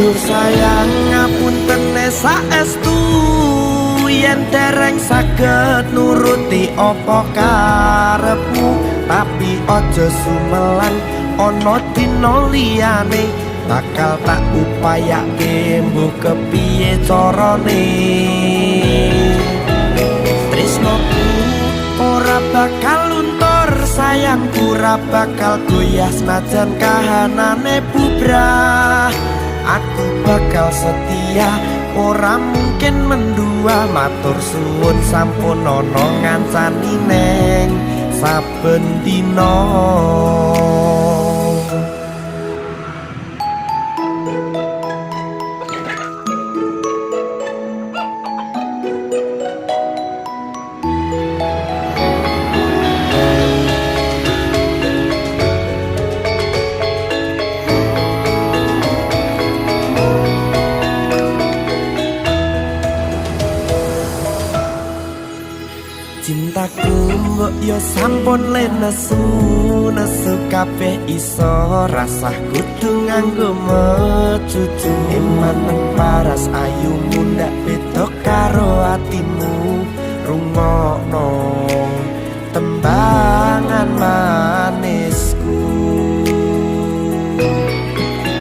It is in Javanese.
Duh sayang ngapuntene saestu yen dereng saged nuruti apa karepmu, tapi aja sumelang ana dina liyane bakal tak upayake mbuh kepiye carane. Tresnoku ora bakal luntur, sayangku ora bakal goyah senajan kahanane bubrah. Aku bakal setia, ora mungkin mendua. Matur suwun sampun ana ngancani neng saben dina. Cintaku mbok yo sampun le nesu, nesu kabeh iso rasah kudu nganggo mecucu. Eman paras ayumu ndak beda karo atimu, rungokno tembang.